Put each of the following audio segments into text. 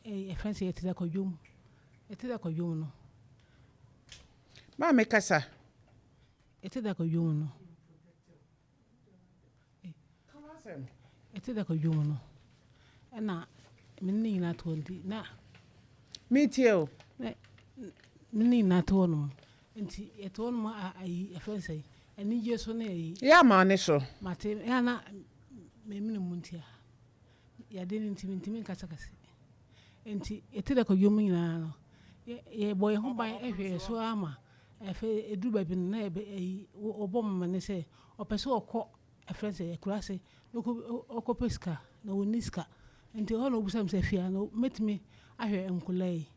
Yɛfrɛ no sɛ yɛte dɛ kwadwom. Yɛte dɛ kwadwom no. Maame kasa. Yɛte dɛ kwadwom no. Yɛte dɛ kwadwom no. Ɛna me ne ne nyinaa te hɔ nti na. Metie o. Na me ne nyinaa te hɔ nom. Nti yɛte hɔ nom a ayi yɛfrɛ no sɛ anigye so ne ayi. Yɛ ama ne so. Mate yɛ na memene mu nti a. Yadeɛ no nti mentumi nkasa kɛse. Enti yɛte dɛ kwadwom mu nyinaa no, yɛbɔ yɛn ho ban hwɛ yɛn so ara ma afei ɛduru baabi no na yɛbɛ ayi wɔbɔ me amanneɛ sɛ ɔpɛ sɛ ɔkɔ ɛfrɛ no sɛ akuraase na ɔkɔpɛ sika na ɔnni sika. Nti ɛhɔ na ɔbisa me sɛ afei no mɛtumi ahwɛ nkwadaa yi.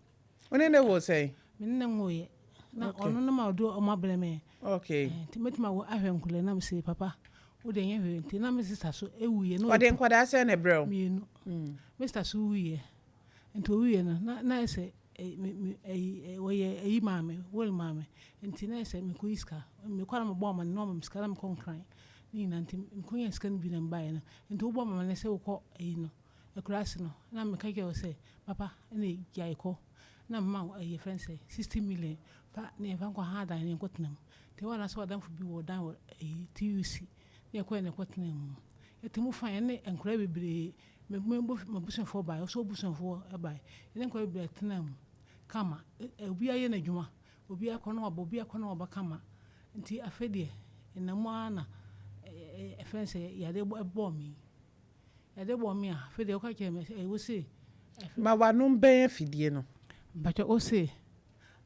Wo ne no woo sɛn? Me ne no nwoeɛ. Na ɔno no ma ɔde ɔmo abrɛ me. Okay. Nti mɛtumi awo ahwɛ nkwadaa yi na mese papa wo deɛ nyɛ hwee nti na me sista so wuiɛ. Ɔde nkwadaa sɛn na ɛbrɛ wo? Mmienu. Me sista so wuiɛ. Nti ɔwuiɛ no na na ayɛ sɛ me me ayi wɔyɛ ayi maa me will maa me nti na ayɛ sɛ mekɔyi sika. Mekɔ a na mebɔ amanneɛ na wɔama me sika na mekɔ Nkran ne nyinaa nti mekɔnyaa sika no bi na mebaeɛ no nti wobɔ me amanneɛ sɛ wokɔ ayi no akuraase no na meka kyerɛ wo sɛ papa ɛne gyae kɔ na mema wo ayi yɛfrɛ no sɛ 60 million fa na yɛmfa nkɔ ha dan na yɛnkɔtena mu nti ɛhɔ na sɛ w'adamfo bi wɔ dan wɔ ayi TUC na yɛkɔɛ na yɛkɔtena mu yɛte mu fine ɛne nkwadaa bebree me me m'abusuafoɔ baeɛ ɔsɛ ɔbusuafoɔ baeɛ yɛne nkwadaa bebree tena mu kama obiara yɛ n'adwuma obiara kɔ na waba obiara kɔ na waba kama nti afei deɛ ɛnam mu ara na ɛfrɛ no sɛ yadeɛ bɔɔ me yi. Yɛde bɔ me a, afei deɛ woka kyerɛ me sɛ, wo se. Ma w'ano mbɛn afidie no. Mpakyɛ wo se,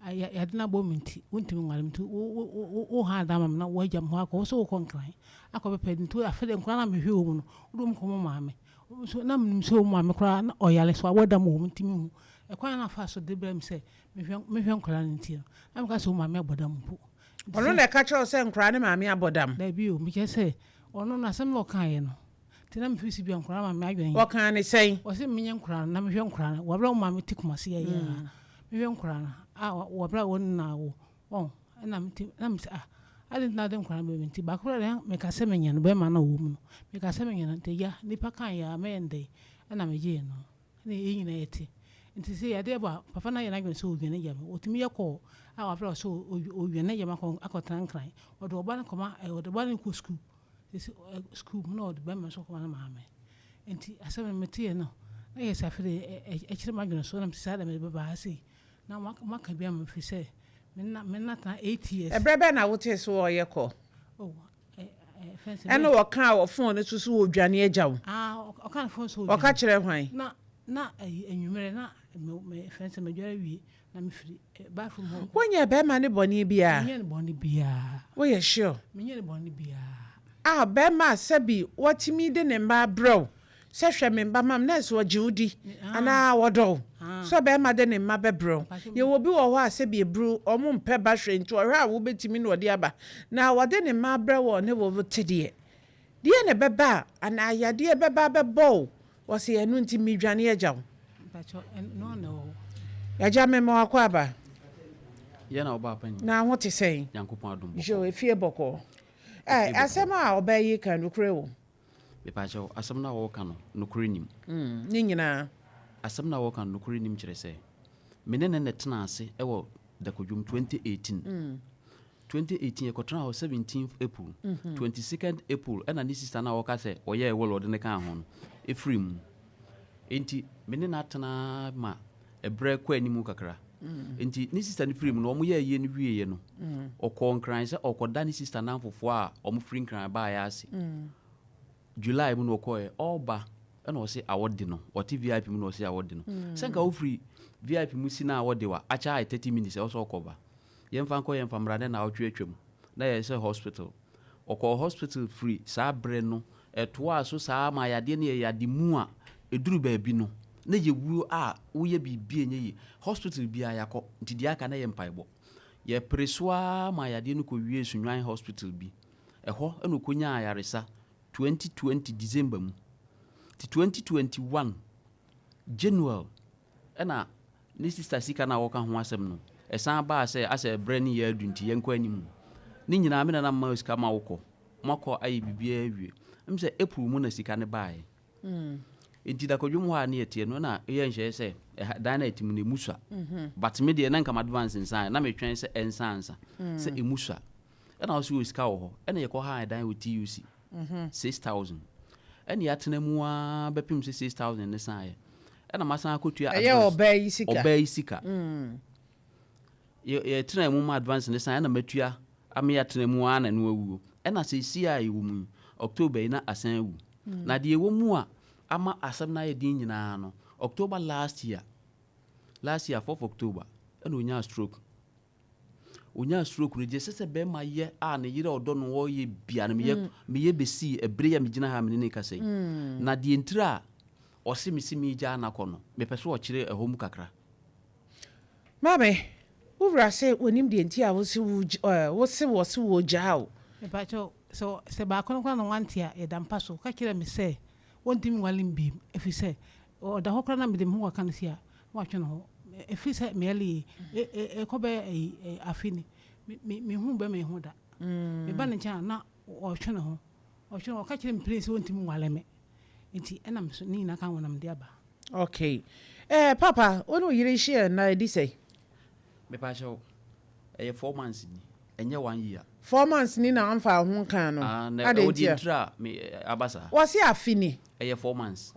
yɛde no abɔ me nti, wontumi nware me nti, wo ha dan ma me na woagya me hɔ akɔ, wo se wokɔ Nkran akɔ bɛpɛ nti afei deɛ nkwadaa no a mehwɛ wɔn no, wode wɔn kɔma maame. Nso na menim sɛ wo maame koraa na ɔyare so a wada mu wɔ mu nti menhu. Ɛkwan a na afa so de brɛ me sɛ mehwɛ nkwadaa no nti no, na meka sɛ wo maame abɔ dam mpo. Ɔno na ɛka kyerɛ wo sɛ nkwadaa ne maame abɔ dam? Dabi o, mekyerɛ sɛ ɔno no asɛm na ɔkaeɛ no, Nti na mefiri sibia nkwadaa ma me adwene. Wɔkaa ne sɛn? Wɔse menyɛ nkwadaa no na mehwɛ nkwadaa no wɔabrɛ wo maame te Kumasi yɛ yɛ a mehwɛ nkwadaa no a wɔabrɛ wɔn nyinaa wo wɔn ɛna mete na mese ah adɛn nti na wode nkwadaa no brɛ me nti baako koraa deɛ meka sɛ menyɛ no bɛrima no a ɔwɔ mu no meka sɛ menyɛ no nti agya nipa kan yɛ a mɛyɛ no dɛn ɛna megyee no ɛna yɛn nyinaa yɛte nti sɛ yadeɛ ba papa no ayɛ n'adwene sɛ ɔdwane gya me ɔtumi yɛ kɔɔ a wɔabrɛ wɔ sɛ ɔdwane gya me akɔtena Nkran ɔde ɔba no kɔma ɔde ɔba no kɔ sukuu Sisi sukuu mu na ɔde bɛrima nso kɔma ne maame. Nti asɛm no meteeɛ no, na yɛ sɛ afei deɛ ɛkyerɛ m'adwene so na mete saa deɛ mede bɛba ha sei na moaka bi ama me firi sɛ me nna me nna tena 8 years. Ɛberɛ bɛn na wotee sɛ wɔreyɛ kɔ? Oh, fɛn sɛ. Ɛna wɔkaa wɔ phone no so sɛ wɔredwane agya wo? Ah, ɔka no phone so wɔredwane. Ɔka kyerɛɛ hwan? Na na anwummerɛ na me me fɛn sɛ madware awie na mefiri bathroom hɔ. Wonyɛɛ bɛrima no bɔne biara? Menyɛɛ no bɔne biara. Woyɛ sure? Menyɛɛ no bɔne biara. Ah, bɛrima a sɛbi watumi de ne mma abrɛ wo sɛ hwɛ me mma ma me, na ɛsɛ ɔgye wo di anaa ɔdɔ wo sɛ ɔbɛrima de ne mma bɛbrɛ wo. Yɛwɔ obi wɔ hɔ a sɛbi eburu, wɔn mpɛ ba hwɛ nti ɔhwɛ a wobɛtumi na ɔde aba. Na wɔde ne mma abrɛ wo a ɔne wo te deɛ, Deɛn na ɛbɛba a, anaa yadeɛ bɛba abɛbɔ wo? Ɔse, ɛno nti medwane agya wo. Mpakyɛw, ɛno na ɛwɔ hɔ. Agya mema wo akwaaba. Yɛ na ɔbaa panyin. Na ho te sɛn? Nyankopɔn adom bɔkɔɔ. Yo, efie bɔkɔɔ. Ɛ, asɛm a ɔbaa yi ka, nokorɛ wom? Mepakyɛw, asɛm no a wɔreka no, nokorɛ nnim. Mm, ne nyinaa. Asɛm no a wɔreka no, nokorɛ nnim kyerɛ sɛ, me ne no na ɛtenaa ase wɔ Dakodwom 2018. 2018 yɛkɔtenaa hɔ 17th April, 22nd April ɛna ne sister no a ɔka sɛ ɔyɛɛ will ɔde no kaa ho no ɛfiri mu. Enti me ne no atena ma ɛberɛ kɔ anim kakra. Enti ne sister no firi mu no wɔn yɛɛ yie no wieɛ no ɔkɔɔ Nkran sɛ ɔkɔda ne sister namfofoɔ a wɔn firi Nkran baeɛ ase. July mu na ɔkɔɛ ɔreba ɛna ɔse awɔ de no ɔte VIP mu na ɔse awɔ de no. Sɛ nka wofiri VIP mu si na awɔ de wa akyɛ ayɛ 30 minutes ɛwɔ sɛ ɔkɔba. Yɛmfa nkɔ yɛmfa mmra nɛ naawɔtwe atwam na yɛyɛ sɛ hospital. Ɔkɔɔ hospital firi saa berɛ no ɛtoaa so saa ma yadeɛ no yɛ yade mu a ɛduru baabi no na yɛwuo a woyɛ biribi a ɛnyɛ yie. Hospital biara yɛakɔ nti deɛ aka na ɛyɛ mpaebɔ. Yɛpere so ara ma yadeɛ no kɔwiee Sunyani hospital bi. Ɛhɔ na ɔkɔnyaa ayaresa 2020 December mu. Nti 2021 January Ɛna ne sista sika no a wɔka ho asɛm no, ɛsan baa sɛ asɛ berɛ no yɛ adu nti yɛnkɔ anim. Ne nyinaa me nana mma wo sika ma wokɔ. Moakɔ ayɛ biribiara awie. Ɛm sɛ April mu na sika no baeɛ. Nti da kwadwom hɔ a ne yɛteɛ no na yɛ nhyɛeɛ sɛ Ɛha dan no a ɛte mu no ɛmu sua. But me deɛ na nka m'advance nsaeɛ, na metwɛn sɛ ɛnsa ansa. Sɛ ɛmu sua. Ɛna ɔse wɔ sika wɔ hɔ. Ɛna yɛkɔ haa dan wɔ TUC. 6,000. Ɛna yɛatena mu ara bɛpem sɛ 6,000 no saeɛ. Ɛna masan akɔtua Ɛyɛ advance. ɔbaa yi sika. Ɔbaa yi sika. Yɛtenaa mu ma advance no saeɛ, ɛna matua ama yɛatena mu ara na ɛno awuo. Ɛna seesei a yɛwɔ mu yi, October yi na asan awu. Na deɛ ɛwɔ mu a ama asɛm no ayɛ den nyinaa no, October last year, last year 4th October, ɛna ɔnyaa stroke. Ɔnyaa stroke no, deɛ ɛsɛ sɛ bɛrima yɛ a ne yere a ɔdɔ no ɔyɛ bia no, meyɛ, meyɛ bɛsii ɛberɛ yi a megyina ha a mene no rekasa yi. Na deɛ ntira a ɔse mese megyaa no akɔ no, mepɛ sɛ ɔkyerɛ ɛhɔ mu kakra. Maame, wo wura se onim deɛ nti a wose wo wose wɔse wɔgyaa wo. Mepakyɛw, sɛ sɛ baako no koraa na wante a, yɛda mpa so. Ɔka kyerɛɛ me sɛ wɔntumi nwale me bio, efisɛ ɔda hɔ koraa na mede me ho kɔka no sei a, na watwe ne ho. Ɛfiri sɛ me yi, ɛkɔ bɛyɛ ayi afe ni, me me menhuu bɛrima yi ho da. Meba ne nkyɛn a, na ɔretwe ne ho. Ɔtwe ne ho, ɔka kyerɛɛ me plen sɛ ɔntumi nwale me. Nti ɛna me so ne nyinaa ka ho na mede aba. Okay. Eh, Papa, wo ne wo yere hyiaa nna adi sɛn? Mepakyɛw, ɛyɛ 4 months ni, ɛnyɛ one year. 4 months ni na wamfa wo ho nkaa no? Ah, na Adɛn ɛwɔ deɛ ntia? ntira a me aba saa. Wɔse afe ni. Ɛyɛ 4 months.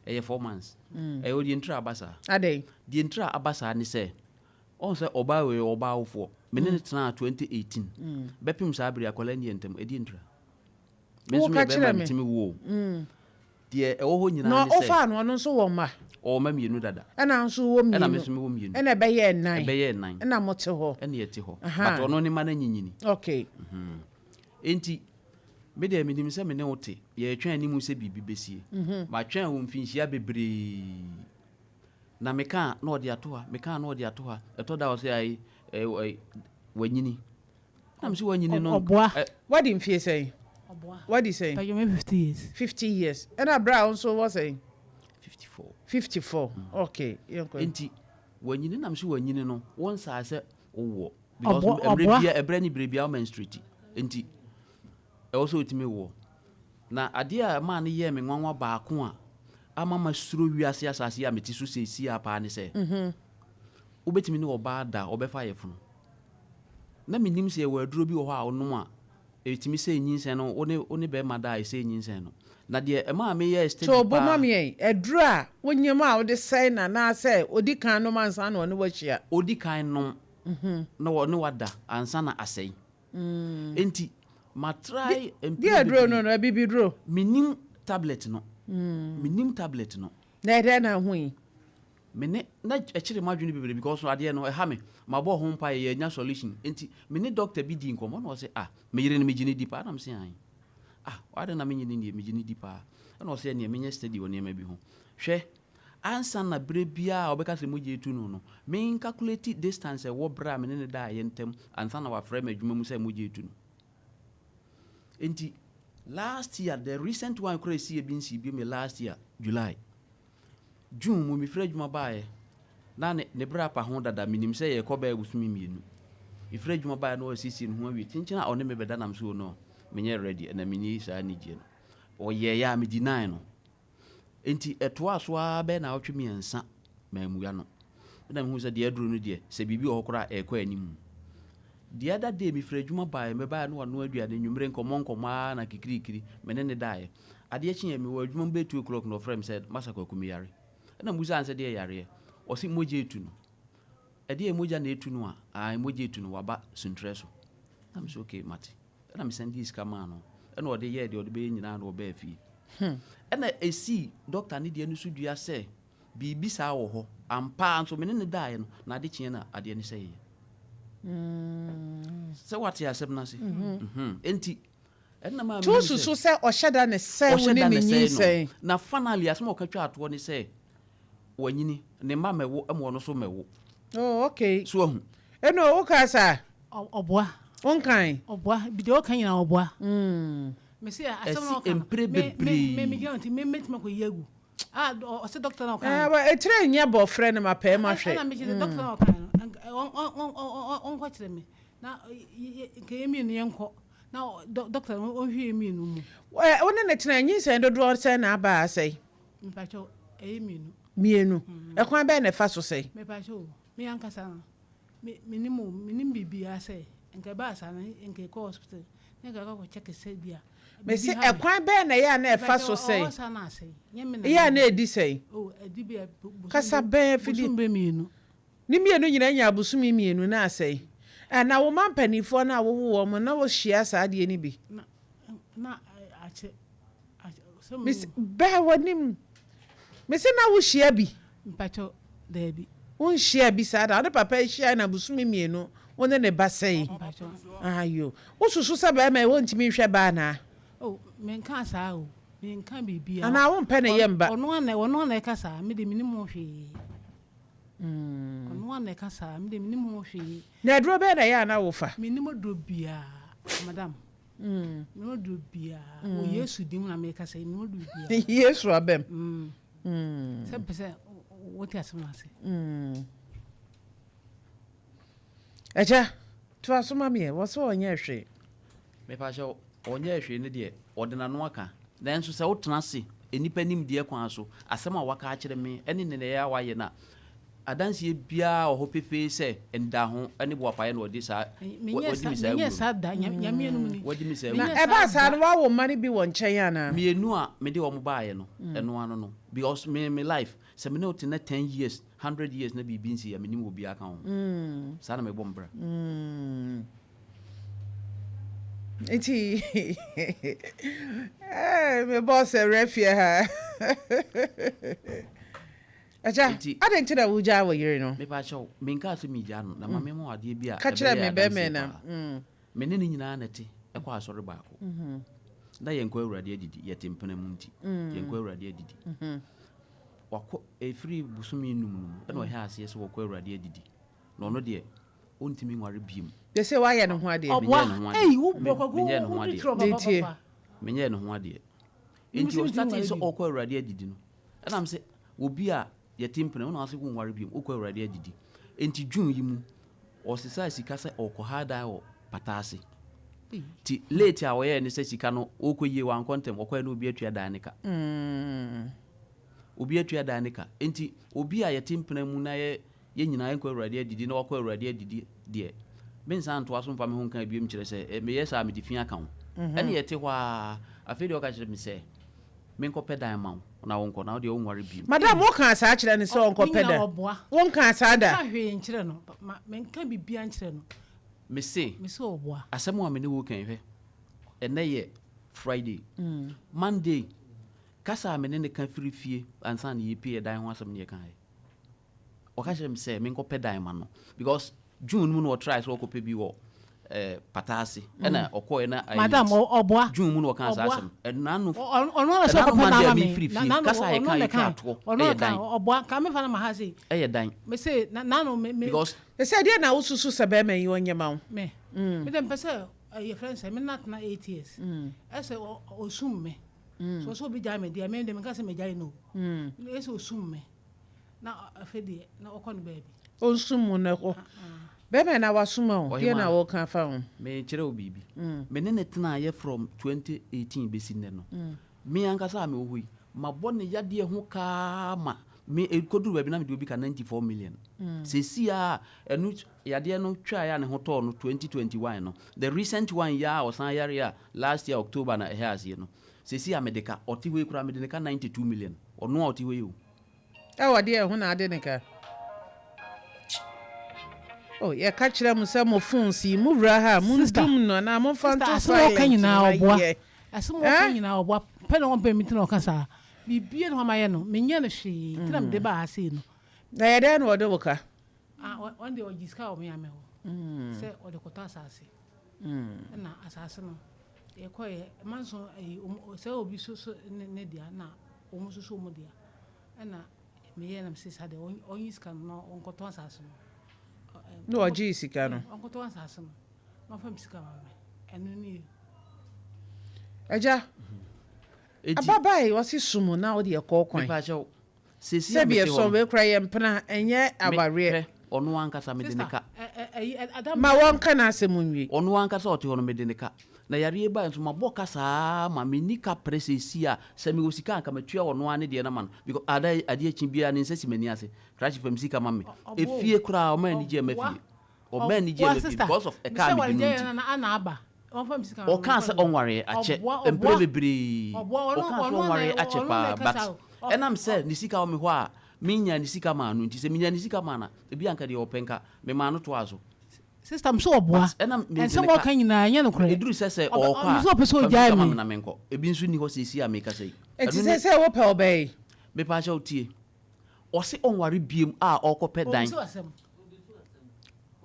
Ɛyɛ 4 months. Ɛwɔ deɛ ntira aba saa. Adɛn? Deɛ ntira aba saa ne sɛ, ɔhu sɛ ɔbaa wei ɔyɛ ɔbaa awofoɔ. Me ne no tenaa 2018. Bɛpem saa bere yi, akwadaa nni yɛn ntam. Ɛdeɛ ntira? Me nso Woka meyɛ bɛrima kyerɛ a me. metumi wo o. Deɛ ɛwɔ hɔ nyinaa Na ne sɛ. wofaa no, ɔno nso wɔ mma? Ɔwɔ mma mmienu dada. Ɛna wo nso wowɔ mmienu? Ɛna me nso mewɔ mmienu. Ɛna ɛbɛyɛɛ nnan? Ɛbɛyɛɛ nnan. Ɛna mote hɔ? Ɛna yɛte hɔ. But ɔno ne mma no anyinyini. Enti, me deɛ menim sɛ me ne wo te. Yɛretwɛn anim sɛ biribi bɛsie. Matwɛn wo mfinhyia bebree. Na meka a, na ɔde ato ha. Meka a, na ɔde ato ha. Ɛtɔ da a ɔsɛ ayi, ɛ, wanyini. Na mese wanyini no. Ɔboa. Wadi mfie sɛn? Ɔboa. Wadi sɛn? Mpatwɔ me 50 years. 50 years. Ɛna berɛ a wo nso wɔ sɛn? 54. 54. Okay, yɛnkɔ. Enti, wanyini na mese wanyini no, wonsaa sɛ wowɔ. Because Ɔboa. mmerɛ bia, ɛberɛ ne berɛ bia wo menstruate. Enti, ɛwɔ sɛ wotumi woɔ. Na adeɛ a ɛmaa no yɛɛ me nwanwa baako a ama masuro wiase asase yi a mete so seesei ara paa ne sɛ, wobɛtumi ne ɔbaa da a ɔbɛfa ayɛfono. Na mennim sɛ yɛwɔ aduro bi wɔ hɔ a wonom a ɛtumi sɛe nyinsɛn no, wo ne wo ne bɛrima da a ɛsɛe nyinsɛn no. Na deɛ ɛmaa meyɛɛ steady To bo ma paa. me ɛ, aduro a wonyam a wode sɛe no anaasɛ ɔdi kan nom ansa na ɔne wo ahyia? Ɔdi kan nom na ɔne wo ada ansa na asɛe. Enti matry Deɛ mprɛ aduro no bebree. no, abibiduro? Mennim tablet no. Mennim tablet no. Na ɛdɛn na ahui? Me ne na ɛkyere m'adwene bebree because adeɛ no ɛha me. Mabɔ ho mpaeɛ yɛanya solution. Enti me ne doctor bi dii nkɔmmɔ na ɔse ah me yere no megye no di paa na mese aane. Ah adɛn na menye no nnie megye no di paa. Ɛna ɔse ɛneɛ menyɛ study wɔ nneɛma bi ho. Hwɛ ansa na berɛ biara a ɔbɛka sɛ mogya etu no no me calculate distance ɛwɔ berɛ a me ne no daeɛ ntam ansa na wafrɛ me adwuma mu sɛ mogya etu no. Enti last year the recent one koraa ɛsiiɛ bi nsii bio me last year July. June mu mefiri adwuma baeɛ na ne ne berɛ apa ho dada menim sɛ yɛrekɔ bɛyɛ bosome mmienu. Mefiri adwuma baeɛ na wasiesie ne ho awie kyenkyen a ɔne me bɛda nam so no menyɛ ready ɛna menni saa anigyeɛ no. Ɔyɛeɛ a me deny no. Enti ɛtoaa so ara bɛyɛ naawɔtwe mmiɛnsa mammua no. Ɛna mehu sɛ deɛ aduro no deɛ sɛ biribi wɔ hɔ koraa a ɛrekɔ anim. The other day mefiri adwuma baeɛ mebaeɛ na wanoa aduane anwummere nkɔmmɔ nkɔmmɔ ara na kikirikiri me ne no daeɛ. Adeɛ kyeeɛ mewɔ adwuma mu bɛyɛ 2 o'clock na ɔfrɛɛ me sɛ Masa Kwaku meyare. Ɛna mebisaa no sɛ deɛ yareɛ? Ɔse mogya etu no. Ɛdeɛ mogya na etu no a? Ae mogya etu no waba suntrɛ so. Na mese okay mate. Ɛna mesan dii sika maa no. Ɛna ɔde yɛɛ deɛ ɔde bɛyɛ nyinaa na ɔbaa fie. Ɛna ɛsii doctor ne deɛ no so dua sɛ biribi saa wɔ hɔ. Ampa ara nso me ne no daeɛ no na ade kyeeɛ na adeɛ no sɛeɛ. Sɛ woate asɛm no ase? Enti ɛnna maa To mehu sɛ susu sɛ ɔhyɛ da ne sɛe wo ɔhyɛ ne da ne ne sɛe no. nyinsɛn. Na finally asɛm a ɔka twaa toɔ ne sɛ wanyini, ne mma mmɛwo ma ɔno nso mmɛwo. Oh, okay. So wahu? Ɛno wokaa saa? Ɔboa. Wonkae? Ɔboa. Bi deɛ ɔka nyinaa ɔboa. Mese asɛm na Ɛsi ɔka no. mpere Me me me bebree. me gyina nti me mɛtumi akɔyi agu. Ah, ɔsɛ doctor na ɔka Eh, no. wa ɛkyerɛ nyɛ bɔfrɛ no ma pɛɛ ma hwɛ. Ɛna mekyerɛ sɛ doctor na ɔka no ɔnkɔ kyerɛ me na nka yɛ mmienu yɛnkɔ na doctor no ɔnhwɛ yɛ mmienu mu. Wo ne ne tena nyinsɛn dodoɔ sɛn na aba asɛe? Mpakyɛw ɛyɛ mmienu. Mmienu. Ɛkwan bɛn na ɛfa so sɛe? Mepakyɛ o, me ankasa no, me mennim o, mennim biribiara sɛ nka ɛbaa saa no nka yɛkɔ hospital na nka yɛakɔ akɔ check sɛ bi a Mese biribi ha me. ɛkwan bɛn na ɛyɛ a na ɛfa Mepakyɛ so ɔwɔ sɛe? saa na asɛe, nyɛ me na Ɛyɛ a meyɛ. na ɛdi sɛn? Oh, ɛdi bi a bosom Kasa bɛ bɛn afidie? bosom bɛ mmienu. Ne mmienu nyinaa nyaa bosome mmienu na asɛe. Ɛ, na wo mma mpanimfoɔ no a wowoo wɔn no, na wɔhyia saa adeɛ no bi? Na na akyɛ akyɛ sɛ me Mese, bɛn w'anim. Mese na wohyia bi? Mpakyɛw, daabi. Wonhyiaa bi saa da? Wo ne papa yi hyiae na bosome mmienu wo ne ne ba sɛe? Mpakyɛw. Ayo. Wosusu sɛ barima yi wɔntumi nhwɛ ba anaa? Oh, menkaa saa o. Menka biribiara. Anaa wompɛ ne yam ba? Ɔno ara na ɔno ara na ɛka saa, me deɛ mennim ho hwee. Ɔno ara na ɛka saa, me deɛ mennim ho hwee. Na aduro bɛn na ɛyɛ a na wofa? Mennim aduro biara, madam. Mennim aduro biara. Wɔ Yesu din mu na mekasa yi, mennim aduro biara. Yesu abam. Sɛ mpɛ sɛ wote asɛm no ase. Agya, toa so ma me ɛ, wɔ sɛ ɔnyɛɛ hwee. Mepakyɛw, ɔnyɛɛ hwee no deɛ, ɔde n'ano aka. Nanso sɛ wotena ase nnipa nimdeɛ kwan so, asɛm a waka akyerɛ me ne nneyɛe a wayɛ no a, adanseɛ biara wɔ hɔ pefee sɛ anidaho ne boapayɛ na ɔde saa, wadi me saa awuo no. Wadi me saa awuo Na no. ɛbaa saa no, woawo mma no bi wɔ nkyɛn anaa? Mmienu a mede wɔn baeɛ no, ɛno ano no. Because me, me life, sɛ me ne wo te na ten years, hundred years na biribi nsi a, mennim obiara ka ho. Saa na mebɔ me bra. Nti eh, me boss awura fie ha. Agya, Nti, adɛn nti na wogyaa wo yere no? Mepa kyɛw, menkaa sɛ megyaa no, na ma mema wo adeɛ bi a Ka kyerɛ ɛbɛyɛ me bɛrima adanseɛ na. paa. Me ne no nyinaa na ɛte kɔ asɔre baako. Na yɛnkɔ Awurade adidi, yɛte mpena mu nti, yɛnkɔ Awurade adidi. Wakɔ, ɛfiri bosome num no mu, ɛna ɔhyɛɛ aseɛ sɛ wɔkɔ Awurade adidi. Na ɔno deɛ, ɔntumi nware biom. Gye sɛ woayɛ ne ho adeɛ. Menyɛɛ ne ho adeɛ. Menyɛɛ ne ho adeɛ. Detie. Menyɛɛ ne ho adeɛ. Enti ɔstartee sɛ ɔrekɔ Awurade adidi no, ɛna mese, obi a yɛte mpena mu na ɔse wonware biom, wokɔ Awurade adidi. Enti June yi mu, ɔsesaa sika sɛ ɔrekɔha dan wɔ pata ase. Nti late a ɔyɛɛ ne sɛ sika no ɔrekɔ yie, wankɔ ntɛm, ɔkɔɛ na obi atua dan no ka. Obi atua dan no ka. Enti obi a yɛte mpena mu na yɛ Yɛn nyinaa yɛnkɔ Awurade adidi na wakɔ Awurade adidi deɛ, mensan ntoa so mfa me ho nka bio nkyerɛ sɛ meyɛ saa a mede fi aka wo. Ɛnna yɛte hɔ ara, afei deɛ ɔka kyerɛ me sɛ menkɔpɛ dan mma wo na wonkɔ, na wo deɛ wonware bio. Madam, wokaa saa kyerɛ no sɛ ɔnkɔpɛ dan? Wonkaa saa da? Mese, asɛm a me ne wo reka yi, hwɛ, ɛnnɛ yɛ Friday, Monday, kasa a me ne no ka firi fie ansa na yɛrepue dan ho asɛm na yɛkaeɛ. Ɔka kyerɛɛ me sɛ menkɔpɛ dan ma no because June mu na ɔtrae sɛ ɔkɔpɛ bi wɔ eh, pata ase ɛna ɔkɔɛ na ayɛ Madam, late. ɔboa. June mu na ɔkaa saa Ɔboa. asɛm. Ɛna no Ɔno ara sɛ ɛna no ɔkɔpɛ Monday dan a ma me. mefiri Na fie na kasa a ɔno yɛka na yɛtwa ɛka. toɔ Ɔno ɛyɛ na ɛka. dan. Ɔboa. Ka mefa no ma ha sei. Ɛyɛ dan. Me se na na no me me. Because. Sɛ deɛ na wosusu sɛ bɛrima yi ɔnyɛ ma wo? Me. Me deɛ mepɛ sɛ yɛfrɛ no sɛ me nna tena 8 years. Ɛsɛ ɔsum me. So ɔsɛ obi gyae me deɛ me deɛ menka sɛ megyae no o. Ɛsɛ ɔsum me. Na afei deɛ na ɔkɔ no baabi. Ɔnsum mu na ɛkɔ. Bɛrima na wasoma wo, deɛ na Ɔhemaa, woka afa ho? merekyerɛ wo biribi. Me ne no tenaeɛ from 2018 bɛsi nnɛ no, me ankasa a mewɔ hɔ yi, mabɔ ne yadeɛ ho ka ara ma me ɛkɔduru baabi na mede obi ka 94 million. Seesei ara ɛno yadeɛ no twaeɛ a ne ho tɔɔ no 2021 no, the recent one yi ara a ɔsan yareɛ a last year October na ɛhyɛɛ aseɛ no, seesei a mede ka, ɔte hɔ yi koraa mede ne ka 92 million. Ɔno a ɔte hɔ yi o. Ɛwɔ deɛ ɛho na ade ne ka. Oh, yɛka kyerɛ mo sɛ mo phones yi mo wura ha mo ndum no anaa mo nfa nto silent ma yɛ. Asɛm a ɔka nyinaa ɔboa pɛ na ɔmpɛ mi nti na ɔka saa. Biribiara na wama yɛ no menyɛ no hwee nti na mede baa ha sei no. Na yɛ dɛn na ɔde wo ka? Ah, ɔno deɛ ɔgye sika wɔ me ame hɔ sɛ ɔde kɔtɔ asase. Ɛna asase no yɛkɔɛ manso ɛyi sɛ obi so so ne dea na wɔn nso so wɔn dea. Ɛna meyɛɛ na mese saa deɛ ɔnyi sika no na ɔnkɔtɔn asase no. Na ɔgyee sika no. Ɔnkɔtɔn asase no na ɔmfa me sika ma me. Ɛno nie. Agya, ababaa yi ɔse sum na wode ɛkɔɔ kwan. Mepakyɛw, seesei a Sɛbi mete hɔ ɛsɔ no. wei koraa yɛ mpena ɛnyɛ awareɛ. Hwɛ, ɔno ankasa mede ne ka. Ma wɔnka n'asɛm nwie. Ɔno ankasa ɔte hɔ no mede ne ka. Na yareɛ yi baeɛ nso mabɔ ka saa ma menni kaprɛ seesei a sɛ mewɔ sika a anka matua ɔno ara ne deɛ no ama no because ada adeɛ kye biara ne nsa si m'ani ase krakye fa me sika ma me efie koraa ɔma anigyeɛ mma fie ɔma anigyeɛ mma fie because of ɛka a mede no nti. Ɔkaa sɛ ɔnwareɛ akyɛ mprɛ bebree ɔkaa sɛ ɔnwareɛ akyɛ paa but ɛnam sɛ ne sika wɔ me hɔ a menyaa ne sika maa no nti sɛ menyaa ne sika maa no a ebi anka deɛ ɔpɛ nka memaa no toaa so. Sister me so ɔboa. But ɛna me Nsɛm de ne a ka. ɔka nyinaa ɛnyɛ nokorɛ. Ɛduru sɛ sɛ Ɔbɛ ɔɔkɔ ɔno a, sɛ ɔpɛ sɛ fa me ɔgyae sika ma me. me na menkɔ. Ebi nso nni hɔ seesei a meekasa yi. Nti Ɛno ne. seesei wopɛ ɔbaa yi? Mepaakyɛw tie. Ɔse ɔnware biom a ɔɔkɔpɛ dan. Ɔbisa asɛm.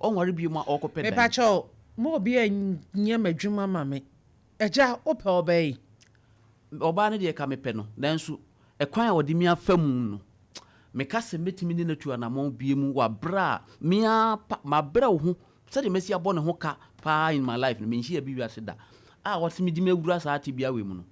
Ɔnware biom a ɔɔkɔpɛ dan. Mepaakyɛw, ma obi nyɛ m'adwuma ma me. Agya, wopɛ ɔbaa yi? Ɔbaa no deɛ ka mepɛ no, nanso ɛkwan a ɔde me afa mu no, meka sɛ mɛtumi ne no atu anamɔn biom wɔ aberɛ a me ara pa, mabrɛ wo ho sɛdeɛ masi abɔ ne ho ka paa in my life no, menhyiaa bi wiase da a ɔtumi de me awura saa tebea wei mu no.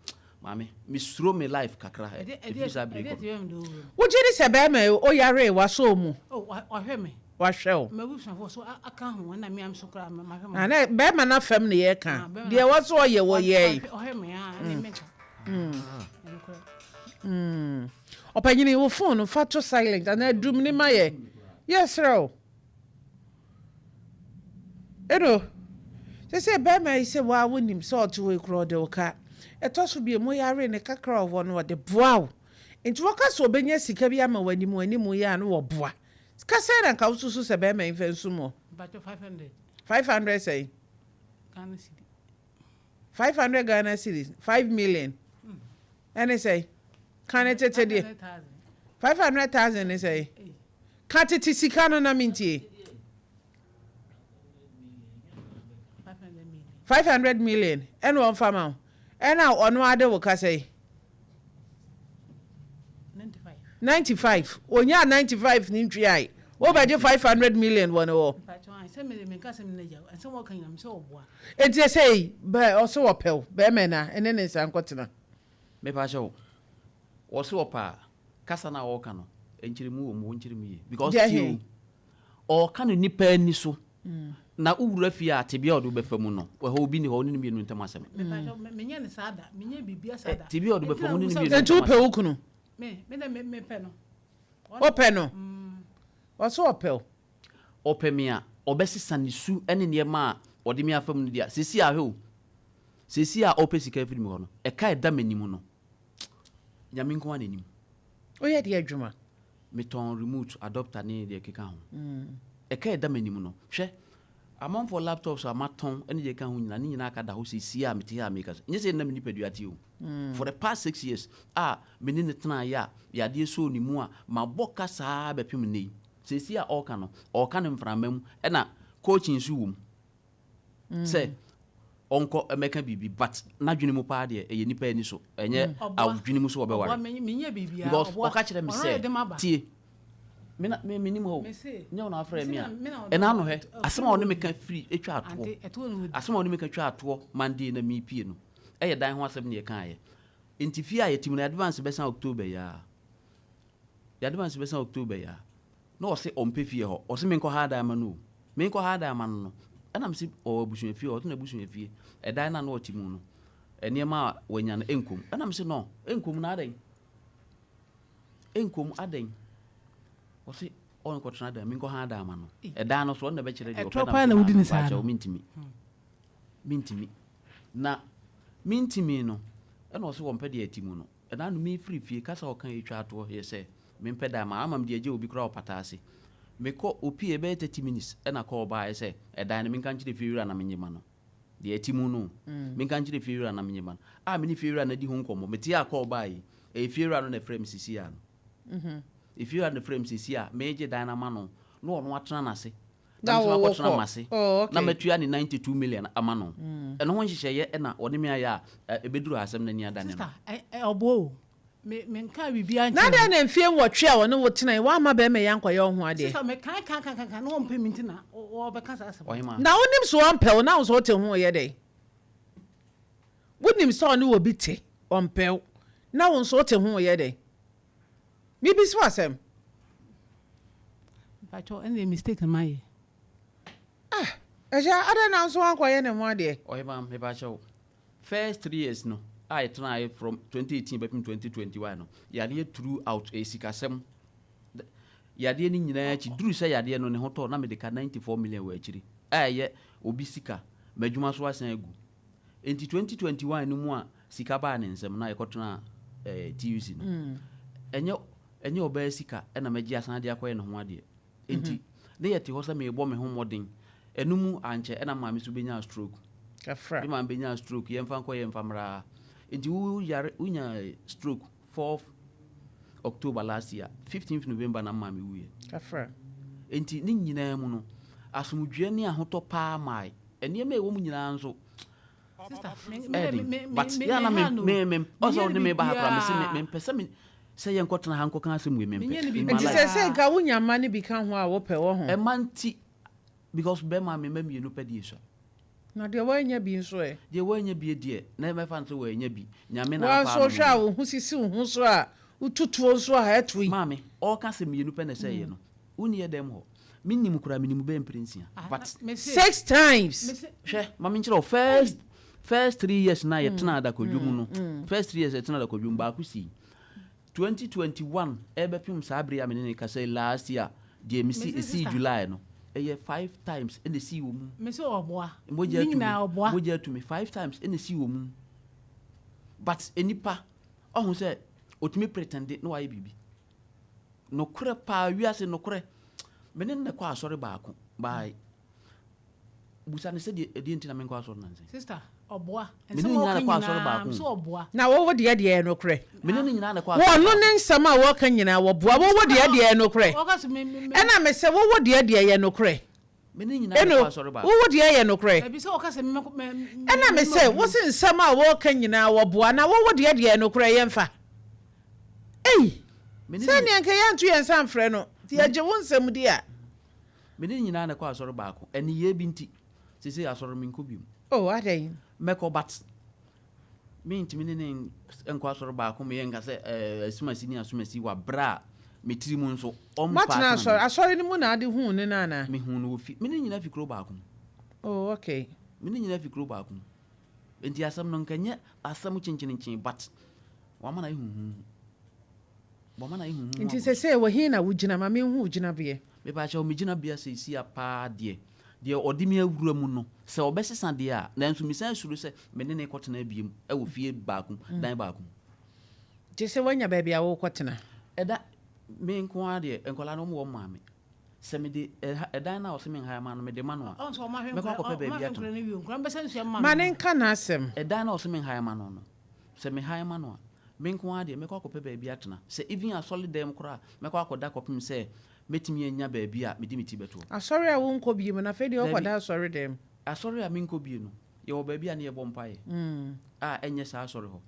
Maame, mesuro me life kakra ɛfiri saa berɛ yi kɔ no. Wogye di sɛ bɛrima yi oyaree, wasɔ wo mu? Oh, wahwɛ me. Wahwɛ wo. M'abusuafoɔ nso aka ho, ɛna me ara nso koraa mahwɛ me ho. Ah, na bɛrima no afam na yɛreka. Ah, bɛrima Deɛ ɛwɔ sɛ ɔyɛ, wɔyɛe. Ɔhwɛ me, ah, ɛne menka. Ɛnokorɛ. Ɔpanyini, wo phone no, fa to silent anaa dum ne ma yɛ. Yɛsrɛ wo. Eno, seesei barima yi sɛ woa wonim sɛ ɔte hɔ yi koraa ɔde wo ka. Ɛtɔ so bio, moyaree no kakra wɔ hɔ no ɔde boa wo. Nti wɔka sɛ ɔbɛnya sika bi ama wo anim anim yi a na wɔboa. Sika sɛn na nka wosusu sɛ barima yi mfa nsum wo? Mpakyɛ 500. 500 sɛn? Ghana cedi. 500 Ghana cedis, 5 million. Ɛne sɛn? Ka ne tete deɛ. 500,000 ne sɛn? Ka tete sika no na mentie. 500 million ɛna ɔmfa ma wo. Ɛna ɔno ade wo ka sɛn? 95. Onyaa 95 ne ntwiae. Wobɛgye 500 million wɔ ne hɔ. Enti ɛsei bɛ ɔse ɔpɛ wo bɛɛma na ɛne ne nsa nkɔtena. Mepa kyɛw, wɔse ɔpɛ a, kasa no a ɔreka no, nkyerɛmu wɔ mu, wɔnkyerɛ mu yie. Because Deɛ tie he? o, ɔreka no nipa ani so, na wo wura fie a, tebea a ɔde wo bɛfa mu no, ɛhɔ obi nni hɔ, wo ne no mmienu ntam asɛm. Mepa kyɛw, menyɛ no saa da, menyɛ biribiara saa Eh, da. tebea a ɔde bɛfa mu, wo ne no mmienu Enti ntam wopɛ asɛm. wo kunu? Me, me dɛ me, mepɛ no. Wopɛ no? Ɔse ɔpɛ wo. Ɔpɛ me a, ɔbɛsesa ne su ne nneɛma a ɔde me afa mu no de a, seesei a hwɛ o, seesei a ɔrepɛ sika afiri me hɔ no, ɛka a ɛda m'anim no, Nyame nko ara na ɛnim. Woyɛ deɛ adwuma? Metɔn remote, adopter ne deɛ ɛkeka ho. Ɛka a ɛda m'anim no, hwɛ, amanfoɔ laptops a matɔn ne deɛ ɛka ho nyinaa, ne nyinaa aka da hɔ seesei a mete ha a merekasa yi. Nyɛ sɛ na me nipadua te o. For the past 6 years a me ne no tenaeɛ a yadeɛ sɔɔ ne mu a mabɔ ka saa ara bɛpem nnɛ yi. Seesei a ɔreka no, ɔreka no mframa mu ɛna coaching nso wɔ mu sɛ ɔnkɔ mmɛka biribi but n'adwene mu paa deɛ ɛyɛ nipa ani so ɛnyɛ adwene mu so ɔbɛware because ɔka kyerɛ me sɛ tie me na me menim hɔ o nyɛ wo na wafrɛ me a ɛna ano hɛ asɛm a ɔne me ka firi atwa atoɔ asɛm a ɔne me ka twa atoɔ Monday na mepie no ɛyɛ dan ho asɛm ne yɛkaeɛ nti fie a yɛte mu no advance bɛsan October yi ara Yɛ advance bɛsan October yi a na ɔse ɔmpɛ fie hɔ ɔse menkɔ ha dan ma no o menkɔ ha dan ma no no ɛna mese ɔwɔ abusua fie ɔte n'abusua fie ɛdan no a na ɔte mu no nneɛma a wanya no ɛnkɔ mu ɛna mese no ɛnkɔ mu na adɛn ɛnkɔ mu adɛn ɔse ɔnkɔtena dan menkɔ ha dan ma no ɛdan no so ɔno na ɛbɛkyerɛ deɛ ɔpɛ na mese na mepakyɛw mentimi mentimi na mentimi no ɛna ɔse wɔmpɛ deɛ ɛte mu no Ɛna no mefiri fie, kasa a ɔka yi twaa toɔ yɛ sɛ mempɛ dan ma ama mede agya obi koraa wɔ pata ase. Mekɔ opie bɛyɛ 30 minutes ɛna call baeɛ sɛ ɛdan no menka nkyerɛ fiewura na menye ma no. Deɛ ɛte mu no o. Menka nkyerɛ fiewura na menye ma no. A me ne fiewura no adi ho nkɔmmɔ. Mete a call baeɛ yi, ɛyɛ fiewura no na ɛfrɛɛ me seesei ara no. Efiewura no na ɛfrɛɛ me seesei a meregye dan no ama no na ɔno atena n'ase. Na Na me nso wo makɔtena wokɔ. m'ase Oh, na okay. matua ne 92 million ama no. Ɛno ho nhyehyɛeɛ na ɔne me ayɛ a ɛbɛduru ha asɛm no ani adane no. Sister, ɛ ɛ ɔboa o. Me menkaa biribiara Na nkyerɛɛ adɛn no. na mfie nwɔtwe a ɔne wo tenae, woamma barima yi ankɔyɛ wo ho adeɛ? Sister, mekae ka ka ka ka na ɔmpɛ me nti na ɔrebɛka saa asɛm no. Ɔhemaa. Na wonim sɛ ɔmpɛ wo, na wo nso wote ho reyɛ dɛn? Wonim sɛ ɔne obi te, ɔmpɛ wo, na wo nso wote ho reyɛ dɛn? Mebisa wo asɛm. Mpakyɛw, ɛnna mistake na mayɛ. Ah, agya, adɛn na wo nso woankɔyɛ ne ho adeɛ? Ɔhemaa, mepakyɛw. First 3 years no a yɛtenaeɛ from 2018 bɛpem 2021 no, yadeɛ throughout, ɛyɛ sikasɛm. Yadeɛ no nyinaa akyi duru sɛ yadeɛ no ne ho tɔ na mede ka 94 million wɔ akyiri a ɛyɛ obi sika, m'adwuma so asan agu. Nti 2021 no mu a sika baa ne nsɛm na yɛkɔtena TUC no, ɛnyɛ ɔbaa sika ɛna mɛgye asan de akɔyɛ ne ho adeɛ. Nti ne yɛte hɔ sɛ merebɔ me ho mmɔden. Ɛno mu ankyɛ ɛna maame so bɛnya stroke. Kafra. Me maame bɛnya stroke, yɛmfa nkɔ, yɛmfa mmraa. Nti woyare, wonya stroke 4th October last year, 15th November na maame wuyɛ. Kafra. Nti ne nyinaa mu no, asomdwoeɛ ne ahotɔ paa mae. Nneɛma a ɛwɔ mu nyinaa nso Sister, me ɛden me but yɛ na me me me ɔsɛ ɔde me ba ha koraa, me se me mempɛ sɛ me sɛ yɛnkɔtena ha nkɔka asɛm wei, mempɛ. Menyɛ no In my Nti life. sɛ nka wonya mma no bi ka ho a, wopɛ wɔ ho? Ɛma nti because bɛrima me mma mmienu pɛ deɛ sua. Na deɛ woanya bi nso ɛ? Deɛ wɔanya bi deɛ na mɛfa no sɛ wɔanya bi, Nyame na Woa afa nso no. wohwɛ a, wo ho sisi wo ho so a, wotutuo nso a ɛto yi. Maame ɔka sɛ mmienu pɛ na ɛsɛ yɛ no, wonni yɛ dɛm hɔ, menim koraa, menim bɛyɛ mprɛnsia but Six times. Hwɛ, ma menkyerɛ wo, first 3 years na yɛtena adakɔdwo mu no, first 3 years yɛtena adakɔdwo mu, baako sii 2021 ɛbɛpem saa bere a mene ne kasa yi. Last year deɛ mesi Mesi ɛsii sister. July no, ɛyɛ five times ɛna ɛsii wɔ mu. Mesi ɔboa. Mogya Ne atumi nyinaa ɔboa. Mogya atumi five times ɛna ɛsii wɔ mu, but nipa ɔho sɛ ɔtumi pretend na wayɛ biribi. Nokorɛ paa, wiase nokorɛ, mene ne kɔ asɔre baako bae, busa ne sɛdeɛ ɛdeɛ nti na menkɔ asɔre nansɛ. Sister, ɔboa. Mene Nsɛm a nyinaa na ɔka kɔ asɔre nyinaa baako. mesi ɔboa. Na wɔwɔ deɛ yɛ nokorɛ? Mene ne nyinaa na kɔ asɔre Wɔno baako. ne nsɛm a wɔka nyinaa wɔboa. Wɔwɔ deɛ yɛ nokorɛ? Ɔka sɛ me Ɛna me sɛ wɔwɔ deɛ yɛ nokorɛ? Mene nyinaa na Ɛno kɔ asɔre baako. wɔwɔ deɛ yɛ nokorɛ? Ɛbi sɛ ɔka sɛ me Ɛna me sɛ wosi nsɛm a wɔka nyinaa wɔboa, na wɔwɔ deɛ yɛ nokorɛ? Yɛmfa ei. Mene Sɛnea nka yɛnto yɛn nsa mfrɛ no nti yɛgye wo nsɛm di a. Mene ne nyinaa na kɔ asɔre baako. Ɛneyɛ bi nti sese asɔre menkɔ biom. O adɛn? Mɛkɔ but mentumi ne ne nkɔ asɔre baako. Meyɛ nka sɛ asumasi ne asumasi wɔ berɛ a metiri mu nso ɔmpa. Moatena asɔre no mu na ade huu ne no anaa? Mehu no wɔ fi, mene nyinaa fi kuro baako mu. Oh, okay. Mene nyinaa fi kuro baako mu, nti asɛm no nka nyɛ asɛm kyenkyenenkyen, but wama na ayɛ huhuhu, wama na ayɛ huhuhu. Nti sɛ wɔ he na wogyina? Ma menhu wo gyinabeɛ. Mepakyɛw, megyina bea seesia paa deɛ ɔde me awura mu no sɛ ɔbɛsesa deɛ a, nanso mesan suro sɛ me ne ne kɔtena abiem ɛwɔ fie baako mu, dan baako mu. Gye sɛ woanya baabi a wokɔtena. Ɛda me nko ara deɛ, nkɔlaa no ɔmo wɔ maame sɛ mede ɛdan no a ɔsɛ me nhae ma no, mede ma no a, Ɔnso ɔmo ahwɛ mɛkɔ nkura akɔpɛ ɔmo baabi ahwɛ atena. Nkura no wie, nkura bɛsɛ nsua ma Ma no. ne nka n'asɛm. Ɛdan no a ɔsɛ me nhae ma no, sɛ me hae ma no a, me nko ara deɛ, mɛkɔ akɔpɛ baabi atena, sɛ even asɔre dan mu koraa mɛkɔ akɔda kɔpem sɛ mɛtumi anya baabi a mede me ti bɛtoɔ. Asɔre a wonkɔ bie mu na afei deɛ Dabi. wokɔda asɔre dɛm? Asɔre a menkɔ bie no, yɛwɔ baabi a ne yɛbɔ mpaeɛ a ɛnyɛ saa asɔre hɔ.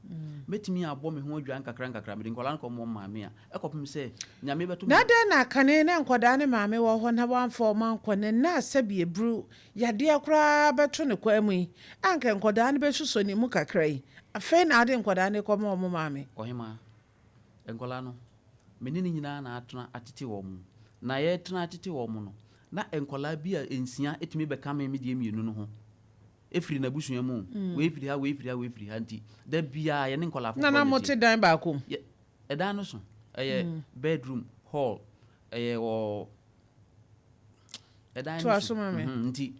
Mɛtumi abɔ me ho adwa nkakra nkakra, mede nkɔlaa no kɔmmɔ maame a ɛkɔpem sɛ Nyame bɛto me. Na dɛn na kane na nkɔdaa ne maame wɔ hɔ na woamfa ɔma nkɔ ne nna a, sɛbi eburu yadeɛ koraa bɛto ne kwan mu yi, anka nkɔdaa no bɛsusɔ ne mu kakra yi, afei na ade nkɔdaa no kɔma ɔmo maame? Ɔhema, nkɔlaa no, me ne ne nyinaa na atena atete wɔ mu, na yɛtena atete wɔ mu no, na nkɔlaa bi a nsia ɛtumi bɛka me deɛ mmienu no ho ɛfiri n'abusua mu o. Wei firi ha, wei firi ha, wei firi ha, nti da biaa yɛne nkɔlaa na foforɔ na mote ɛteɛ. Dan baako mu? Ɛdan no so ɛyɛ bedroom, hall, ɛyɛ wɔ ɛdan Toa no so ma me. Nti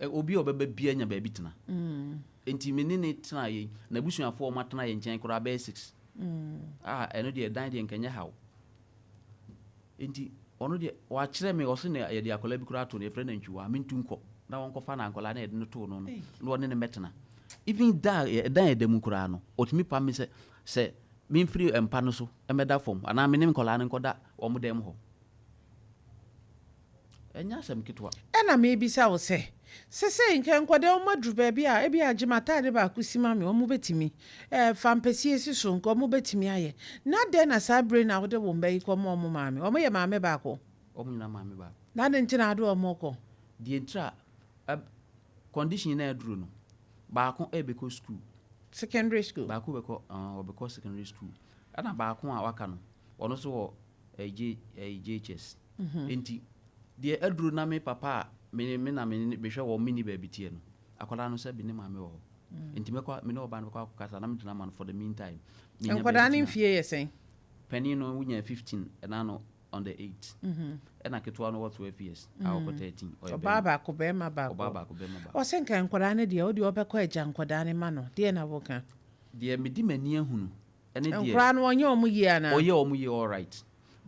obi a ɔbɛba bia nya baabi tena. Nti me ne ne tena yɛ, n'abusuafoɔ a ɔmo atena yɛ nkyɛn koraa bɛyɛ six a, ɛno deɛ dan deɛ nkɛnyɛ haw. Nti ɔno deɛ wakyerɛ me, ɔse ne yɛde akwadaa bi koraa to no, yɛfrɛ no Antwiwa, mentu nkɔ na wɔnkɔfa no akwadaa na yɛde no too no na ɔne ne mɛtena. Even da a ɛdan a ɛda mu koraa no, ɔtumi pam me sɛ memfiri mpa no so mmɛda fam anaa me ne nkwadaa no nkɔda wɔn dan mu hɔ. Ɛnyɛ asɛm ketewa. Ɛna mebisa wo sɛ sesei nka nkɔda ɔmo aduru baabi a ebi agye m'ataade baako si ma me, ɔmo bɛtumi fa mpɛsie si so, nka ɔmo bɛtumi ayɛ. Na dɛn na saa bere na wode wo mba yi kɔma ɔmo maame? Ɔmo yɛ maame baako? Wɔn nyinaa maame baako. Na ade nti na ade ɔmo kɔ? Deɛ ntira a condition na aduru no, baako ɛbɛkɔ school. Secondary school? Baako bɛkɔ, ɔbɛkɔ secondary school, ɛna baako a waka no, ɔno nso wɔ J JHS. Nti deɛ aduru na me papa a me na me mehwɛ wɔn, me ni baabi teɛ no, akwadaa no sɛ bi ne maame wɔ hɔ. Nti mɛkɔ, me ne ɔbaa no bɛkɔ akɔkasa na mede no ama no for the meantime. Menya Nkwadaa baabi no tena. mfie yɛ sɛn? Panin no wonya 15 ɛna no on the 8. Ɛna ketewa no wɔ 12 years a ɔkɔ 13. Ɔyɛ Ɔbaa bɛrima. baako, bɛrima baako. Ɔbaa baako, bɛrima baako. Ɔsɛ nka nkwadaa no deɛ, wode ɔbɛkɔ agya nkwadaa no ma no. Deɛ na woka? Deɛ mede m'ani ahunu ɛne deɛ Nkwadaa no ɔnyɛ ɔmo yie anaa? Ɔyɛ ɔmo yie alright,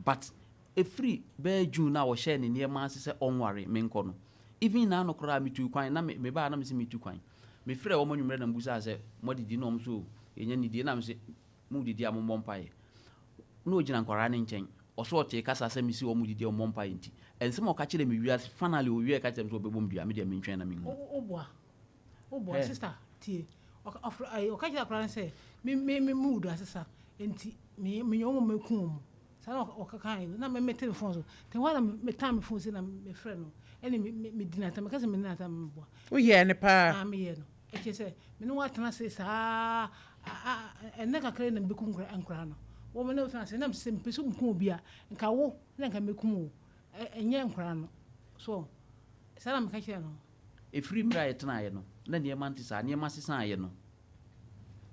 but ɛfiri bɛyɛ June na wɔhyɛɛ ne nneɛma ase sɛ ɔnware menkɔ no, even na ano koraa metu kwan na me mebaa na mese metu kwan. Mefrɛ wɔn anwummerɛ na mebusaa sɛ moadidi na wɔn so yɛnya nidie na mese modidi a mommɔ mpaeɛ. Na ɔgyina nkwaraa no nkyɛn, ɔso ɔtee kasa sɛ mese wɔn didi a wɔmmɔ mpaeɛ, nti ɛnsɛm a ɔka kyerɛ me wiase, finally owie ka kyerɛ me sɛ ɔbɛbɔ me dua. Me deɛ mentwɛn na menhu. Woboa, woboa. Hey. Sister, tie, ɔfrɛ ayi, ɔka kyerɛ akwadaa no sɛ me mu wudu asesa nti me me nyɛ wɔn mɛku wɔn saa na ɔka kan yi na me mete ne phone so te hɔ na me tan me phone si na me frɛ no ɛne me di n'atam, meka sɛ me di n'atam, me boa. Woyɛɛ ne paa. Ah, meyɛ no ɛkyɛ sɛ me ne wɔn atena ase saa ɛnɛ kakra yi na mebɛku nkora no, wɔn ne wɔtena ase na sɛ mepɛ sɛ meku obi a, nka wo na nka mɛkum wo, ɛnyɛ nkora no so, saa na meka kyerɛ no. Ɛfiri mmerɛ a yɛtenaeɛ no na nneɛma nte saa, nneɛma sesaeɛ no.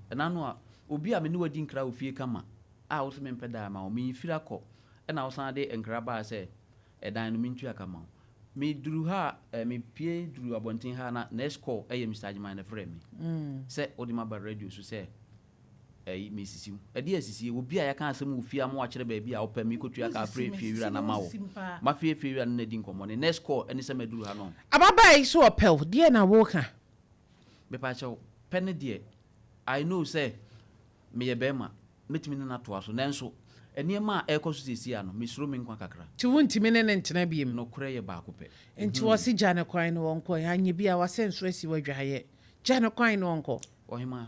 Ɛna no a obi a me ne wadi nkra wɔ fie kama a wo sɛ mempɛ dan ma wo, mefiri akɔ ɛna wo san de nkra baa sɛ ɛdan no mentua ka ma wo. Meduru ha a, mepie duru abɔnten ha na next call ɛyɛ Mr. Agyeman na ɛfrɛ me sɛ wode maba radio so sɛ ɛyi mesisi wo. Ɛdeɛ asisie, obi a yɛka asɛm wɔ fie ama wakyerɛ baabi a wopɛ mekɔtua ka afrɛ fie wura na ma wo mafie fie wura no na di nkɔmmɔ ne next call ɛne sɛ maduru ha no. Ababaa yi so ɔpɛ wo, deɛ na woka? Mepakyɛw, pɛ ne deɛ, I know sɛ meyɛ bɛrima, mɛtumi ne no atoa so, nanso nneɛma a ɛrekɔ so seesei ano, mesuro me nkwa kakra. Nti wontumi ne ne ntena biom? Nokorɛ yɛ baako pɛ. Nti wɔse gya ne kwan no wɔnkɔ, anyɛ bi a wasɛ nso asi wadwaeɛ. Gya ne kwan no ɔnkɔ. Ɔhemaa,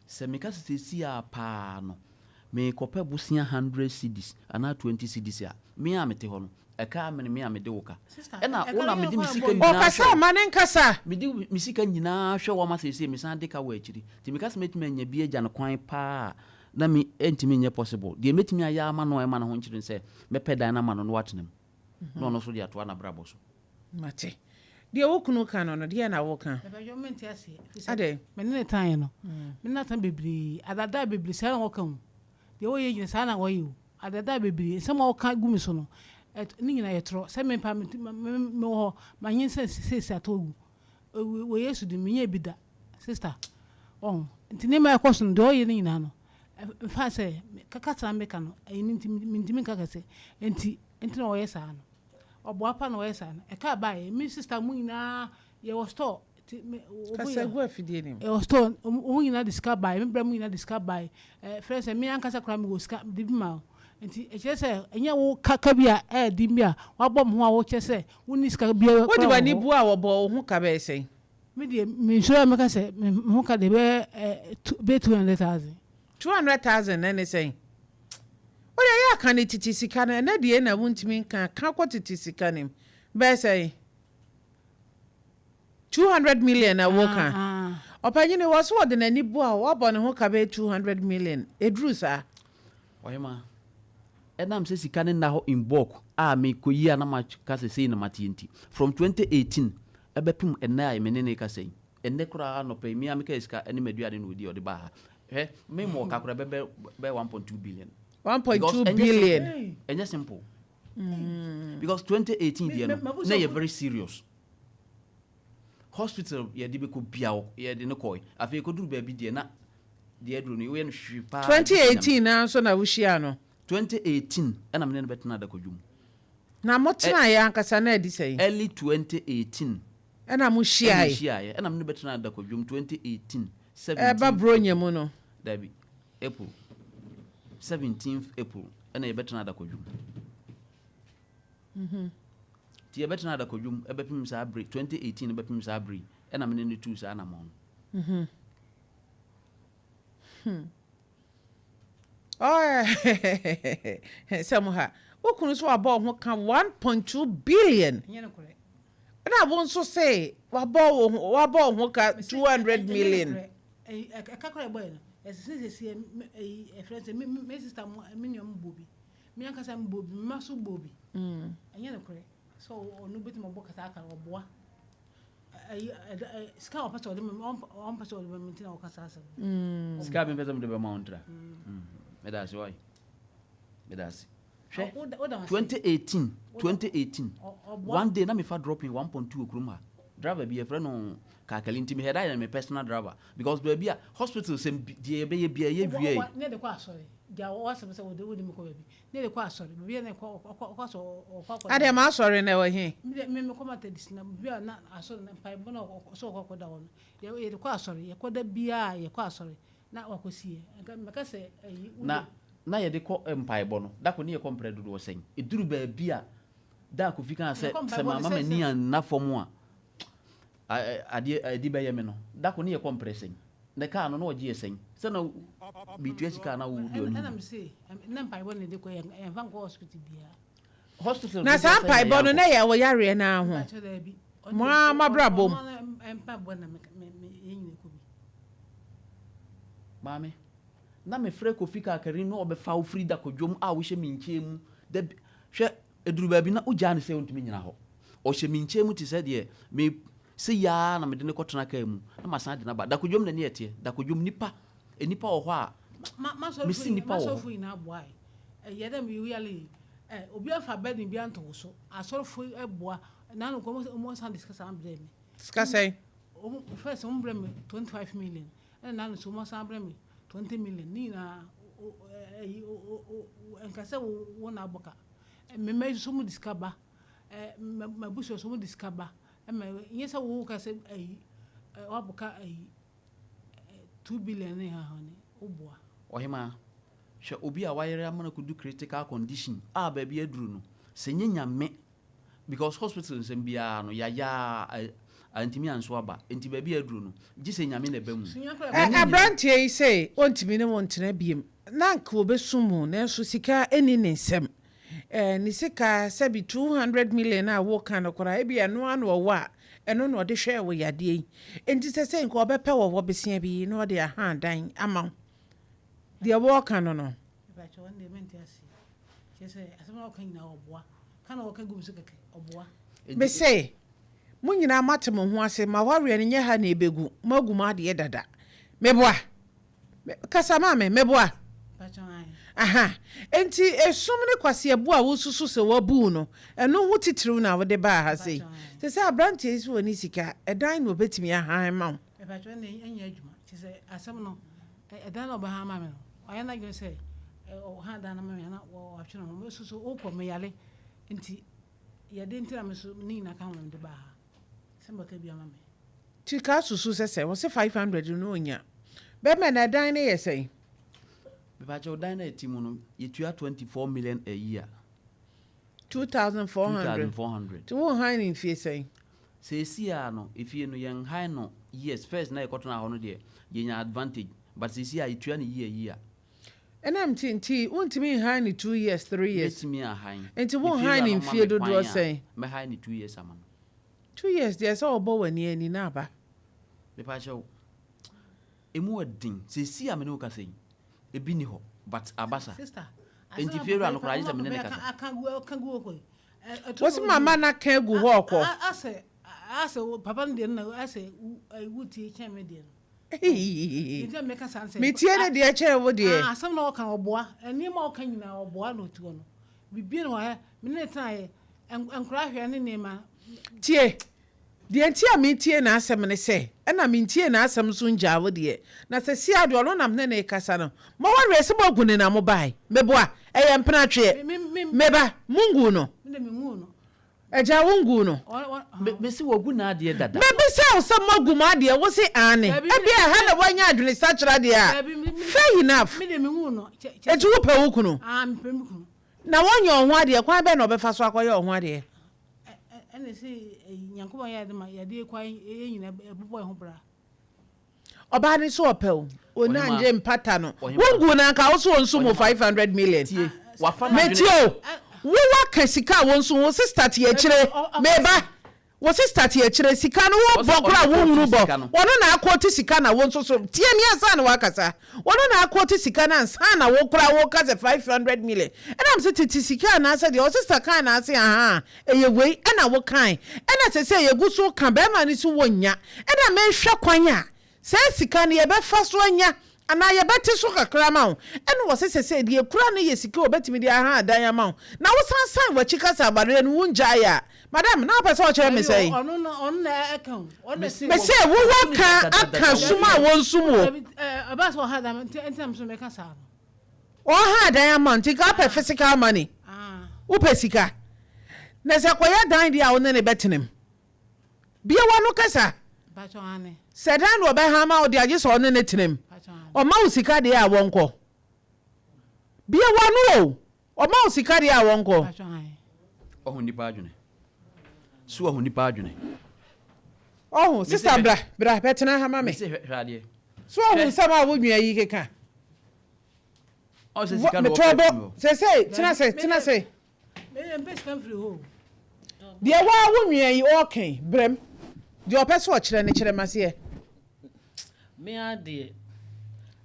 sɛ meka sɛ seesei a paa no, merekɔpɛ bosea 100 cedis anaa 20 cedis a, me a mete hɔ no, ɛka amene me a mede wo ka. Sister, Ɛna wo ɛka na no yɛ mede me kwan sika bɔ. nyinaa Ɔkasa hwɛ wo. ma ne nkasa. Mede me sika nyinaa hwɛ wo ama seesei mesan de ka wɔ akyiri. Nti meka sɛ mɛtumi anya bi agya no kwan paa a, na me ɛntumi nyɛ possible. Deɛ mɛtumi ayɛ ama no a ɛma ne ho nkyere ne sɛ mɛpɛ dan no ama no na watena mu. Na ɔno nso de atoa n'abrabɔ so. Mate. Deɛ wo kunu ka no, deɛ na woka? Mepɛdwo, mente aseɛ. Firi sɛ Adɛn? Me ne ne tenaeɛ no, me ne no atena bebree, adadaa bebree saa na wɔka o. Deɛ wɔyɛ nyina saa na wɔyɛ o. Adadaa bebree, nsɛm a wɔka gu me so no, ne nyinaa yɛ torɔ. Sɛ me pa mewɔ hɔ, manyinsɛn seesei atɔ agu. Wɔ Yesu din, menyɛɛ bi da. Sister, ɔho. Nti nneɛma a ɛkɔ so no, deɛ ɔyɛ no nyinaa no, mfa sɛ kasa na meka no, ɛyi no nti mentumi nka kɛse. Nti na ɔyɛ saa no. Ɔboa pa na ɔyɛ saa no. Ɛka baeɛ, me sister mu nyinaa yɛwɔ store. Nti me ɔmo Kasa yɛ gu afidie nim. Ɛwɔ store, ɔmo nyinaa de sika baeɛ, me bra mu nyinaa de sika baeɛ. Frɛ sɛ me ankasa koraa mewɔ sika de bi ma wo. Nti ɛkyerɛ sɛ ɛnyɛ wo ka bi a ɛyɛ den bi a wabɔ me ho a wokyerɛ sɛ wonni sika biara Wode koraa wɔ w'ani hɔ. bu a wɔbɔ wo ho ka bɛyɛ sɛn? Me deɛ, mensuro a mɛka sɛ me ho ka deɛ bɛyɛ bɛyɛ 200,000. 200,000 na ne sɛn? Wode ɛyɛ aka ne tete sika no, ɛnɛ deɛ na wontumi nka, ka kɔ tete sika no mu. Bɛyɛ sɛn? 200 million na woka. Ɔpanyini wɔ so wɔde n'ani bu a wabɔ ne ho ka bɛyɛ 200 million. Ɛduru saa? Ɔhema, ɛnam sɛ sika no nna hɔ in bulk a mekɔyi a na maka sɛ sei na mateɛ nti, from 2018 ɛbɛpem ɛnnɛ a me ne ne kasa yi, ɛnnɛ koraa anɔpa yi, me a meka sika ne m'aduane na ɔdi a ɔde baa ha. Hwɛ, me ma ɔka koraa bɛbɛ bɛyɛ 1.2 billion. 1.2 Because ɛnyɛ billion. simple. Ɛnyɛ simple. Because 2018 deɛ no, na yɛ very serious. Hospital yɛde bɛkɔ bia yɛde no kɔe. Afei kɔduru baabi deɛ na deɛ aduro no woyɛ no hwehwɛ paa. 2018 na nso na wohyia no? 2018 ɛna mene no bɛtena adakɔdwom. Na motenaeɛ ankasa na adi sɛn? Early 2018. Ɛna ɛna mohyiaeɛ? Hyiaeɛ ɛna mene bɛtena adakɔdwom 2018 17. Ɛba Buronya mu no? Dabi, April 17th April ɛna yɛbɛtena adakɔdwom. Nti yɛbɛtena adakɔdwom ɛbɛpem saa bere 2018 bɛpem saa bere ɛna mene no tuu saa anammɔn no. Sɛ mo ha wo kunu so wabɔ wo ho ka 1.2 billion. Ɛnyɛ nokorɛ. Ɛna wo nso sɛ wabɔ wo ho ka 200 million. Ɛka koraa ɛbɔyɛ no ɛsɛ sɛ sɛsie ɛfrɛ sɛ me sister mo, me nua mo bɔ bi, me ankasa me bɔ bi, me ma so bɔ bi. Ɛnyɛ nokorɛ sɛ ɔno bɛtumi ɔbɔ kasa aka ɔboa. Sika a ɔpɛ sɛ ɔde ma ɔmpɛ sɛ ɔde ma me nti na ɔka saa asɛm. Mm. Sika a mepɛ sɛ mede bɛma wo ntra. Mm. Meda ase wae. Meda ase. Hwɛ 2018 2018 one day na mefa dropping 1.2 wɔ kurom ha. Driver bi yɛfrɛ no Kakali nti mehɛ da yɛ me personal driver because baabi a hospital sɛ deɛ yɛbɛyɛ bia yɛ wie. Ne de kɔ asɔre. Gya wɔsɛm sɛ wode wode me kɔ baabi. Ne de kɔ asɔre baabi a na ɛkɔ ɔkɔ ɔkɔ asɔ ɔkɔ akɔ. Adeɛ ma asɔre na ɛwɔ he? Me de me mekɔ Methodist na baabi a na asɔre na mpaebɔ na ɔkɔ sɛ ɔkɔ akɔda hɔ no yɛ yɛde kɔ asɔre yɛkɔ da biara yɛkɔ asɔre na wakɔ sie nka mɛka sɛ ɛyi. Na na yɛde kɔ mpaebɔ no da ko ne yɛkɔ mprɛ dodoɔ sɛn? Ɛduru baabi a da a Kofi kaa sɛ sɛ mamma m'ani anna fam a adeɛ adi bɛyɛ me no, da ko ne yɛkɔ mprɛ sɛn? Na kaa no na ɔgye yɛ sɛn? Sɛ na metua sika a na wo deɛ ɔnim. Ɛna mese na mpaebɔ na yɛde kɔ yɛmfa nkɔ hospital biara. Hospital Na saa mpaebɔ no na ɛyɛ wo yareɛ no ara ho? Mo ara mo abrabɔ mu? Mpaebɔ na yɛn nyina kɔ bi. Maame, na mefrɛ Kofi Kakari na ɔbɛfa wo firi Dakodwom a wohyɛ me nkyɛn mu da bi, hwɛ Ɛduru baabi na wogyaa no sɛ ɔntumi nnyina hɔ. Ɔhyɛ me nkyɛn mu te sɛ deɛ me sei ara na mede no kɔtena kaa mu na masan de no aba. Dakodwom na ɛne ɛteɛ. Dakodwom nnipa, nnipa wɔ hɔ a, mesi nnipa wɔ hɔ. M'asɔrefo nyinaa boae. Ɛyɛ dɛ me yare yi, obi amfa burden biara anto wo so. Asɔrefo boa. Naano nka wɔn san de sika san brɛɛ me. Sika sɛn? First wɔn brɛɛ me 25 million, ɛna naano nso wɔn san brɛɛ me 20 million. Ne nyinaa, ɛyi, nka sɛ wo na abɔ ka. Me mma yi nso wɔde sika ba. M'abusua nso wɔde sika ba. Ɛma nyɛ sɛ wo ka sɛ ayi wabɔ ka ayi 2 billion ne ha ne woboa. Ɔhemaa, hwɛ obi a wayere ama no akɔdu critical condition a baabi aduru no, sɛ nyɛ Nyame because hospital nsɛm biara no yayaa antumi anso aba nti baabi a aduru no gye sɛ Nyame na ɛba mu. Ɛ aberanteɛ yi se ɔntumi ne wo ntena biom. Na anka ɔbɛsum wo nanso sika nni ne nsam. Ɛ ne sika sɛbi 200 million a woka no koraa ebia ɛno ara na ɔwɔ a ɛno na ɔde hwɛɛ wo yadeɛ yi. Enti sɛsɛi nka ɔbɛpɛ wɔ hɔ besia bi na ɔde aha dan ama wo. Deɛ wɔreka no no. Mepakyɛw, ɛno deɛ mente aseɛ. Kyerɛ sɛ asɛm a ɔka nyinaa ɔboa. Ka na ɔka gu me so kɛkɛ, ɔboa. Mese, mo nyinaa moate mo ho ase, m'awareɛ no nyɛ ha na ɛbɛgu, moagu mo adeɛ dada. Meboa? Me, kasa ma me, meboa? Mpakyɛw, ae. Aha, enti esum ne kwaseabu a wosusu sɛ wɔabu wo no, ɛno ho titiriw na wode baa ha sei. Mpakyɛw, ae. Te sɛ aberanteɛ yi sɛ ɔnni sika, ɛdan na ɔbɛtumi ahan ma wo. Mepakyɛw, ɛnna ɛnyɛ adwuma. Kyerɛ sɛ asɛm no, ɛdan na ɔbɛhan ama me no, wayɛ n'adwene sɛ ɔhan dan no ma me a na watwe ne ho. Me nso so wokɔ meyare nti yɛde nti na me nso ne nyinaa ka ho na mede baa ha sɛ mɛka bi ama me. Nti ka susu sɛ sɛ wɔse 500 no ɔnya. Bɛma na ɛdan no yɛ sɛn? Mepakyɛw dan no a ɛte mu no yɛtua 24 million a year. 2400. 2400. Nti wo han no mfie sɛn? Seesei ara no efie no yɛn han no years first na yɛkɔtenaa hɔ no deɛ yɛnya advantage but seesei a yɛtua no year year. Ɛnam nti nti wontumi nhan no 2 years 3 years. Mɛtumi ahan. Nti wo han Efiewura no no ma mfie me dodoɔ kwan a sɛn? mɛhan no 2 years ama no. 2 years deɛ sɛ wɔbɔ w'ani ani na aba. Mepakyɛw emu ɔden seesei a me ne wo kasa yi ebi ni hɔ but aba sa. Sister, Enti asɛm a fiewura papa no yi koraa gye sɛ me ne ne aka kasa. aka gu aka gu hɔ kɔ yi. Wosi mama no aka agu hɔ kɔ. Asɛ asɛ papa no deɛ no na asɛ wotie kyɛn me deɛ no. Nti a meka saa sɛ. Metie ne deɛ kyɛn wo deɛ. Ah, asɛm na ɔka ɔboa. Nneɛma a ɔka nyinaa ɔboa na ɔtu hɔ no. Biribi na wayɛ me ne ne tenaeɛ nkwadaa hwɛ ne nneɛma. Tie. Deɛ nti a metie n'asɛm ne sɛ, ɛna mentie n'asɛm nso ngyaa wo deɛ. Na sɛ sia deɛ ɔno nam ne ne rekasa no, ma wawerɛ sɛ moagu ne na mobae. Meboa, ɛyɛ mpenatweɛ. Meba, monguu no. Agya, wonguu no. Mese wagu n'adeɛ dada. Mebisa wo sɛ moagu mo adeɛ, wo se aane. Ebia ɛha na woanya adwene sakyera deɛ a, fair enough. Enti wopɛ wo kunu? Na wɔnyɛ wo ho adeɛ, kwan bɛn na ɔbɛfa so akɔyɛ wo ho adeɛ? Ɛna sɛ Nyankopɔn yɛ ade ma yɛde kwan yɛ nyina ɛbobɔ ɛho bra. Ɔbaa no so ɔpɛ o, ɔna ngye mpata no. Wongu no anka wo so ɔnsu mo 500 million. Tie, wafa Metie n'adwene. o, wo waka sika a wɔnsu wo sister te akyire. Meba. Wo sister te akyire, sika no wo bɔ koraa wo nhunu bɔ, ɔno na akɔɔte sika na wo nso so, tie me ansa na wakasa, ɔno na akɔɔte sika no ansa na wo koraa wo ka sɛ 500 million, ɛna me se tete sika anaasɛ deɛ wo sister kae na ase ahaa ɛyɛ wei ɛna wo kae, ɛna sɛsɛ yɛgu so ka bɛɛma no so wɔ nnya, ɛna mehwɛ kwan a Saa sika no yɛbɛfa so anya anaa yɛbɛte so kakra ama wo. Ɛna ɔse sɛsɛi deɛ ɛkura no yɛ sika a ɔbɛtumi de ahan dan ama wo na wosan san w'akyi ka sɛ awareɛ no wongyae a, madam na wopɛ sɛ ɔkyerɛ me sɛn? Mese wo woaka aka sum a wɔnsum wo. Ɔha dan ama wo nti nka wopɛ physical money, wopɛ sika. Na sɛ kɔyɛ dan deɛ a wo ne no bɛtena mu. Bue w'ano kasa. Sɛ dan na ɔbɛha ama wo deɛ a, gye sɛ ɔne no tena mu. Ɔma wo sika deɛ a, wɔnkɔ. Bue w'ano o. Ɔma wo sika deɛ a, wɔnkɔ. Ɔho nnipa adwene. So ɔho nnipa adwene. Ɔho, sista bra, bra bɛtena ha ma me. So ɔho nsɛm a wo nua yi keka. Metɔ bɔ, sɛsɛi, tena ase, tena ase. Deɛ waa wo nwea yi ɔɔka yi, brɛ m'. Deɛ ɔpɛ sɛ ɔkyerɛ no, kyerɛ m'aseɛ.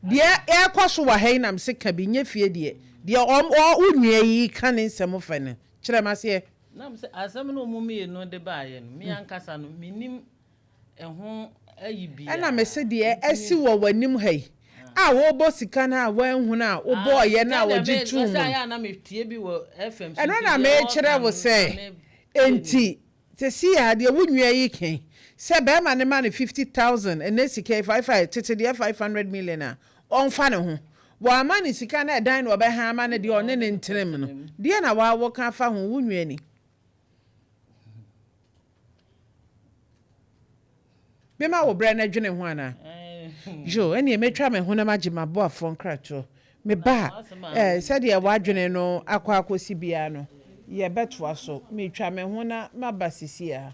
Deɛ ɛɛkɔ so wɔ ha yi na mese ka bi, nyɛ fie deɛ. Deɛ ɔ ɔ wo nwea yi reka ne nsɛm fɛ no, kyerɛ m'aseɛ. Na mese asɛm no ɔmo mmienu de baeɛ no, me ankasa no, mennim ɛho ayi biara. Ɛna mese deɛ asi wɔ w'anim ha yi a worebɔ sika no a woanhunu a wobɔeɛ no a wɔgye too mu no. Ɛno na merekyerɛ wo sɛ enti seesei ara deɛ wo nua yi ka yi sɛ barima no ma no 50,000 ɛnnɛ sika yi 5 tete deɛ 500 million a ɔmfa ne ho. Wamma no sika no a ɛdan na ɔbɛha ama no deɛ ɔne no ntenam no. Deɛ na woa woka afa ho wo nua ni? Mema wo berɛ na dwene ho anaa? Yoo, ɛnneɛ mɛtwa me ho na magye m'aboafoɔ nkratoɔ. Meba a, eh, sɛdeɛ w'adwene no akɔ akɔsi biara no, yɛbɛtoa so. Metwa me ho na maba seesei ara.